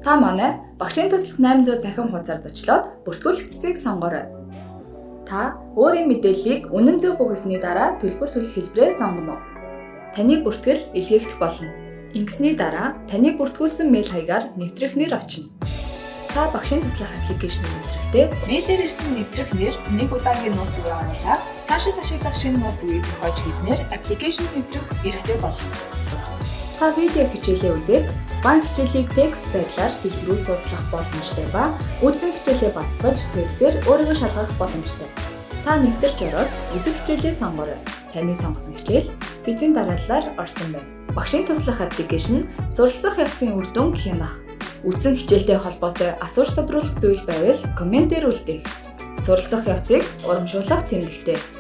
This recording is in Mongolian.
Та манай багшийн туслах 800 цахим хуудасаар зочлоод бүртгүүлэх цэсийг сонгоорой. Та өөрийн мэдээллийг үнэн зөв бөглөсний дараа төлбөр төлөх хэлбэрээ сонгоно. Таны бүртгэл илгээгдэх болно. Ингэсний дараа таны бүртгүүлсэн мэйл хаягаар нэвтрэх нэр очино. Та багшийн туслах application ийг нэвтрэхдээ мэйлээр ирсэн нэвтрэх нэр, нэг удаагийн нууц үгээ оруулаад цаашид ашиглах шинэ нууц үгийг зохиож хийснээр application нэвтрэх эрхтэй болно. Та видео хичээлээ үзээд тухайн хичээлийг текст байдлаар дэлгэрүүл судлах боломжтой ба үзсэн хичээлээ баталгаж тестээр өөрийгөө шалгах боломжтой. Та нэвтэрч ороод үзэх хичээлээ сонгоорой. Таны сонгосон хичээл сэдвийн дарааллаар орсон байна. Багшийн туслах application суралцах явцын үр дүнг хянах. Үзсэн хичээлтэй холбоотой асууж тодруулах зүйл байвал comment ээр үлдээх. Суралцах явцыг урамшуулах тэмдэгтэй.